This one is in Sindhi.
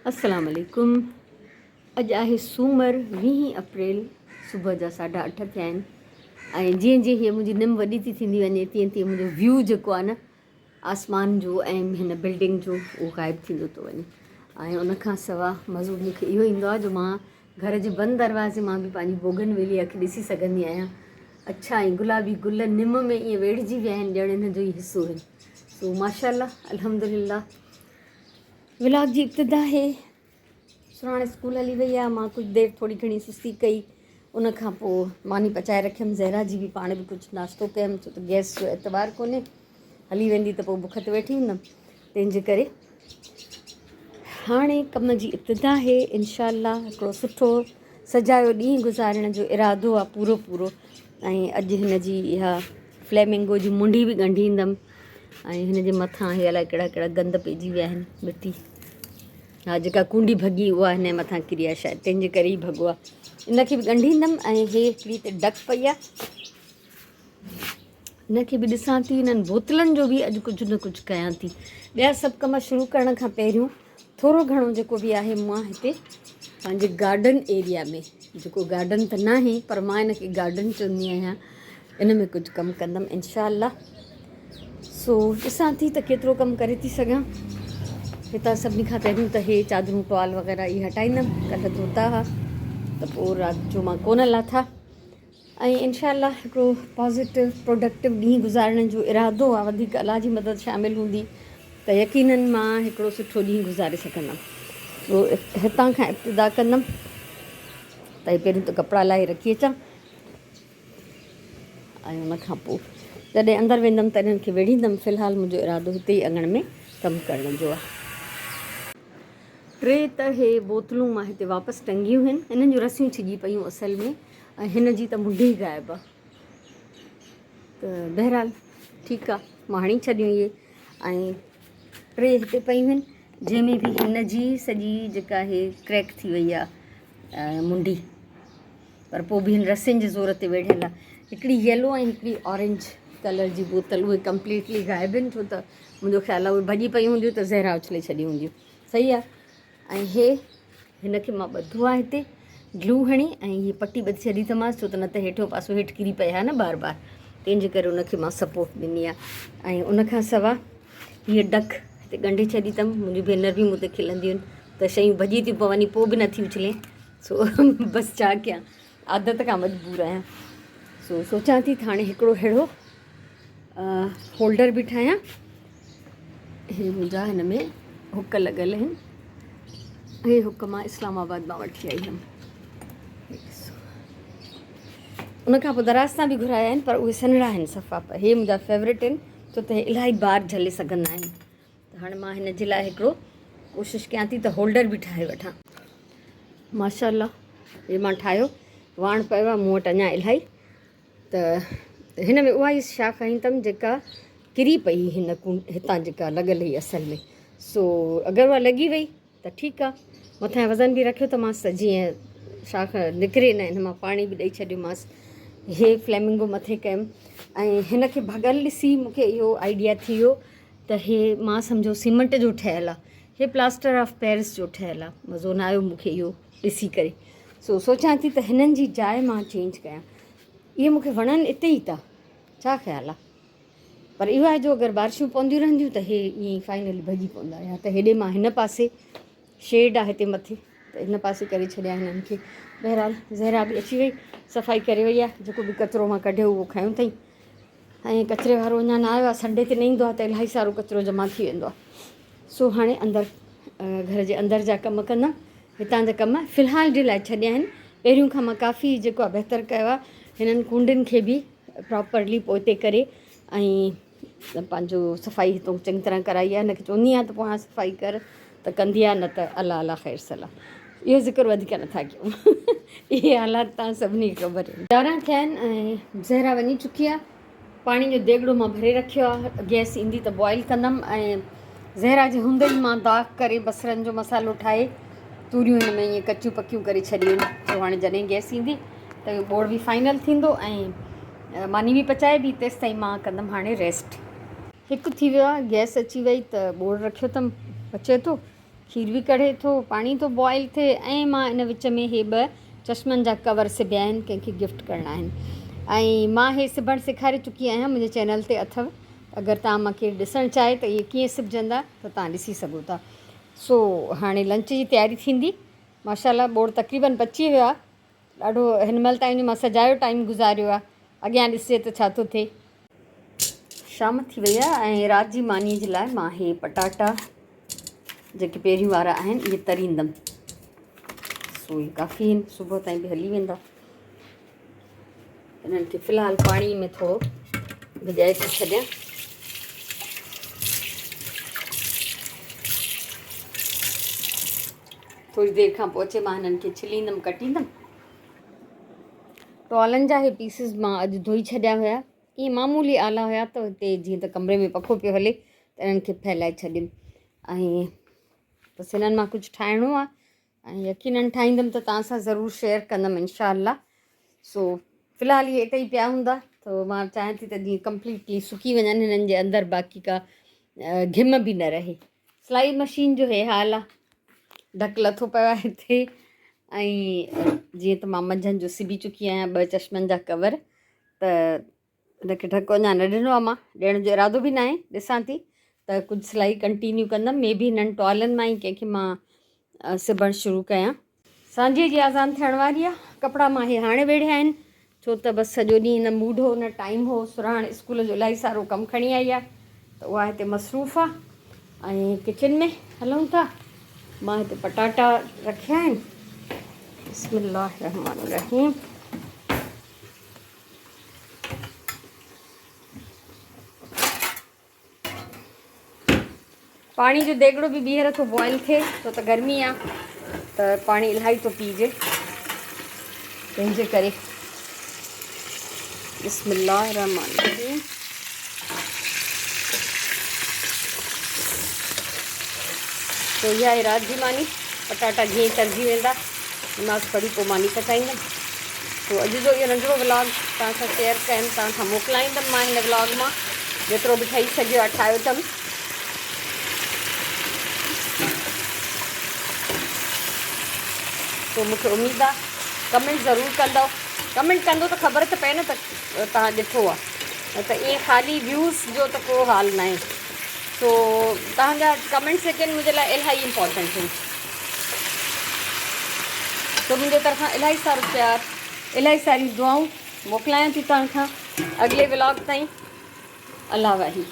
السلام عليڪم اڄ آهي سومر ويهين اپريل صبح جا ساڍا اٺ ٿيا آهن ۽ جيئن جيئن هيء منهنجي نم وڏي ٿي ٿيندي وڃي تيئن تيئن منهنجو ويو جيڪو آهي نه آسمان جو ۽ هن بلڊنگ جو اهو غائب ٿيندو ٿو وڃي ۽ ان کان سوا مزو مون کي اهو ايندو آهي جو مان گهر جي بند دروازي مان به پنهنجي بوگن ويليا کي ڏسي سگهندي آهيان اڇا ۽ گلابي گل نم ۾ ائين ويڙهجي ويا آهن ڄڻ ان جو ئي حصو آهن سو ماشاء الله الحمد لله ولاگ جي ابتدا آهي. سراڻ اسڪول هلي وئي آهي. مان ڪجهه دير ٿوري گهڻي سستي ڪئي. ان کان پوء ماني پچائي رکيم. زهرا جي به پاڻ به ڪجهه ناشتو ڪيم ڇو ته گئس جو اعتبار ڪونهي. هلي ويندي ته پوء بک تي ويٺي هوندم. تنهن جي ڪري هاڻي ڪم جي ابتدا آهي. انشاء الله هڪڙو سٺو سجايو ڏينهن گذارڻ جو ارادو آهي پورو پورو ۽ اڄ هن جي اها فليمنگو جي منڍي به ڳنڍيندم. ۽ هن جي مٿان هي الائي ڪهڙا ڪهڙا گند پئجي ويا آهن مٽي ها جيڪا ڪونڊي ڀڳي اها هن جي مٿان ڪري آهي شايد تنهن جي ڪري ئي ڀڳو آهي ان کي به ڳنڍيندم ۽ هي هڪڙي هتي ڊڪ پئي آهي هن کي به ڏسان ٿي هنن بوتلن جو به اڄ ڪجهه نه ڪجهه ڪيان ٿي ٻيا سڀ ڪم شروع ڪرڻ کان پهريون ٿورو گهڻو جيڪو به آهي مان هتي پنهنجي گارڊن ايريا ۾ جيڪو گارڊن ته ناهي پر مان ان کي گارڊن چوندي آهيان ان ۾ ڪجهه ڪم ڪندم انشاء الله سو ڏسان ٿي ته ڪيترو ڪم ڪري ٿي سگهان هتان سڀني کان پهريون ته هي چادرون ٽوال وغيره اهي هٽائيندم ڪلهه ڌوتا هئا ته پوء رات جو مان ڪونه لاٿا ۽ انشاء الله هڪڙو پازيٽو پروڊڪٽو ڏينهن گذارڻ جو ارادو آهي وڌيڪ الله جي مدد شامل هوندي ته يقينن مان هڪڙو سٺو ڏينهن گذاري سگهندم سو هتان کان ابتدا ڪندم ته پهريون ته ڪپڙا لاهي رکي اچان ۽ ان کان پوء جڏهن اندر ويندم ته انهن کي ويڙهيندم في الحال منهنجو ارادو هتي ئي اڱڻ ۾ ڪم ڪرڻ جو آهي. ٽي ته هي بوتلون مان هتي واپس ٽنگيون هن انهن جون رسيون ڇڄي پيون اصل ۾ ۽ هن جي ته منڍي ئي غائب آ ته بهرحال ٺيڪ آ مان هڻي ڇڏيون اهي ۽ ٽي هتي پيون هن جنهن ۾ به هن جي سڄي جيڪا هي ڪريڪ ٿي وئي آ منڍي پر پوء به هن رسين جي زور تي ويڙهيل آ هڪڙي يلو ۽ هڪڙي اورينج ڪلر جي بوتل اهي ڪمپليٽلي غائب آهن ڇو ته منهنجو خيال آ اهي ڀڄي پيون هونديون ته زهرا اڇلي ڇڏيون هونديون صحيح آ ۽ هي هن کي مان ٻڌو آهي هتي گلو هڻي ۽ هي پٽي ٻڌي ڇڏي اٿمانس ڇو ته نه ته هيٺيون پاسو هيٺ ڪري پئي ها نه بار بار تنهن جي ڪري ان کي مان سپورٽ ڏني آهي ۽ ان کان سوا هيء ڊڪ هتي ڳنڍي ڇڏي اٿم منهنجون ڀينر به مون تي کلنديون آهن ته شيون ڀڄي ٿيون پون پوء به نٿي اڇلين سو بس ڇا ڪيان عادت کان مجبور آهيان سو سوچان ٿي ته هاڻي هڪڙو اهڙو هولڊر به ٺاهيان هي منهنجا هن ۾ هڪ لڳل آهن هي هڪ مان اسلام آباد مان وٺي آئي هيم ان کان پوء دراز تان به گهرايا آهن پر اهي سنهڙا آهن صفا پر هي منهنجا فيورٽ آهن ڇو ته هي الاهي بار جهلي سگهندا آهن ته هاڻي مان هن جي لاء هڪڙو ڪوشش ڪيان ٿي ته هولڊر به ٺاهي وٺان ماشاء الله هي مان ٺاهيو واڻ پيو آهي مون وٽ اڃا الاهي ته هن ۾ اها ئي شاخ هنئي اٿم جيڪا ڪري پئي هن هتان جيڪا لڳل هئي اصل ۾ سو اگر اها لڳي وئي ته ٺيڪ آ مٿان وزن به رکيو ته مانس ته جيئن شاخ نڪري نه هن مان پاڻي به ڏئي ڇڏيومانس هي فليمنگو مٿي ڪيم ۽ هن کي ڀڳل ڏسي مونکي اهو آئيڊيا ٿي ويو ته هي مان سمجهو سيمنٽ جو ٺهيل آ هي پلاسٽر آف پيرس جو ٺهيل آ مزو نه آيو مونکي اهو ڏسي ڪري سو سوچان ٿي ته هنن جي جاء مان چينج ڪيان اهي مونکي وڻن اتي ئي ٿا ڇا خيال آ پر اهو آهي جو اگر بارشون پونديون رهنديون ته هي ائين ئي فائنلي ڀڄي پوندا يا ته هيڏي مان هن پاسي شيڊ آهي هتي مٿي ته هن پاسي ڪري ڇڏيان هنن کي بهرحال زهرا به اچي وئي صفائي ڪري وئي آهي جيڪو به ڪچرو مان ڪڍيو اهو کنيو اٿئي ۽ ڪچري وارو اڃا نه آيو آهي سنڊي تي نه ايندو آهي ته الاهي سارو ڪچرو جمع ٿي ويندو آهي سو هاڻي اندر گهر جي اندر جا ڪم ڪندم هتان جا ڪم في الحال جي لاء ڇڏيا آهن پهريون کان مان ڪافي جيڪو آهي بهتر ڪيو آهي هنن ڪونڊين کي به پراپرلي پوئتي ڪري ۽ پنهنجو صفائي هتو چڱي طرح ڪرائي آهي هن کي چوندي آهيان ته پويان صفائي ڪر ته ڪندي آهي نه ته الله الله خير صلاح اهو ذڪر وڌيڪ نٿا ڪيون اهي حالات تان سڀني کي خبر آهن يارهن ٿيا آهن ۽ زهرا وڃي چڪي آهي پاڻي جو ديڳڙو مان ڀري رکيو آهي گئس ايندي ته بوائل ڪندم ۽ زهرا جي هوندي ئي مان داغ ڪري بصرن جو مصالحو ٺاهي توريون هن ۾ ائين ڪچيون پڪيون ڪري ڇڏيون آهن سو هاڻي جڏهن گئس ايندي ته اهو ٻوڙ به فائنل ٿيندو ۽ ماني به پچائبي تيستائين مان ڪندم هاڻي ريسٽ. هڪ ٿي ويو آهي گئس اچي وئي ته ٻوڙ رکيو اٿم پچي ٿو. کير به ڪڙهي ٿو، پاڻي ٿو بوائل ٿئي ۽ مان ان وچ ۾ هي ٻه چشمن جا ڪور سبيا آهن ڪنهن کي گفٽ ڪرڻا آهن ۽ مان هي سبڻ سيکاري چڪي آهيان منهنجي چينل تي اٿو اگر توهان مان ڪير ڏسڻ چاهي ته اهي ڪيئن سبجندا ته توهان ڏسي سگهو ٿا. سو هاڻي لنچ جي تياري ٿيندي. ماشاء الله ٻوڙ تقريبن پچي ويو آهي. ڏاڍو هن مهل تائين جو مان سجايو ٽائيم گذاريو آهي. اڳيان ڏسجي ته ڇا ٿو ٿئي. شام ٿي وئي آهي ۽ رات جي ماني جي لاء مان هي پٽاٽا جيڪي پهريون وارا آهن اهي تريندم. سو اهي ڪافي آهن صبح تائين به هلي ويندا. انهن کي في الحال پاڻي ۾ ٿورو ڀڄائي ٿي ڇڏيان. ٿوري دير کان پوء اچي مان هنن کي ڇليندم ڪٽيندم. ٽوالن جا هي پيسز مان اڄ ڌوئي ڇڏيا هيا. ائين معمولي آلا هيا ته هتي جيئن ته ڪمري ۾ پکو پيو هلي ته انهن کي ڦهلائي ڇڏيم ۽ بس هنن مان ڪجهه ٺاهڻو آهي ۽ يقينن ٺاهيندم ته توهان سان ضرور شيئر ڪندم انشاء الله. سو في الحال اهي اتي ئي پيا هوندا ته مان چاهيان ٿي ته جيئن ڪمپليٽلي سڪي وڃن هنن جي اندر باقي ڪا گهم به نه رهي. سلائي مشين جو هي حال آ ڍڪ لٿو پيو آهي هتي ۽ جيئن ته مان منجهند جو سبي چڪي آهيان ٻه چشمن جا ڪور ته ان کي ڍڪ اڃا نه ڏنو آهي مان ڏيڻ جو ارادو به ناهي ڏسان ٿي ته ڪجهه سلائي ڪنٽينيو ڪندم مي بي هنن ٽوالن مان ئي ڪنهن کي مان سبڻ شروع ڪيان. سانجهيء جي آذان ٿيڻ واري آهي ڪپڙا مان هي هاڻي ويڙهيا آهن ڇو ته بس سڄو ڏينهن نه موڊ هو نه ٽائيم هو سرهاڻ اسڪول جو الاهي سارو ڪم کڻي آئي آهي ته اها هتي مصروف آهي ۽ ڪچن ۾ هلون ٿا مان هتي پٽاٽا رکيا آهن بسم الله الرحمن الرحيم. پاڻي جو ديڳڙو به ٻيهر ٿو بوائل ٿئي ڇو ته گرمي آ ته پاڻي الاهي ٿو پيئجي تنهن جي ڪري بسم الله الرحمن الرحيم. تو اها آهي رات جي ماني پٽاٽا جيئن ئي ترجي ويندا نماز پڙهي پوء ماني پچائيندم سو اڄ جو اهو ننڍڙو ولاگ توهان سان شيئر ڪيم توهان کان موڪلائيندم مان هن ولاگ مان جيترو به ٺهي سگهيو آهي ٺاهيو اٿم سو مونکي اميد آهي ڪمينٽ ضرور ڪندو ڪمينٽ ڪندو ته خبر ته پئي نه ته توهان ڏٺو آهي نه ته ائين خالي ويوز جو ته ڪو حال ناهي سو توهان جا ڪمينٽس جيڪي آهن منهنجي لاء الاهي امپورٽنٽ آهن سو منهنجي طرفان الاهي سارو پيار الاهي ساريون دعائون موڪلايان ٿي توهان کان اڳلي ولاگ تائين الله واهي.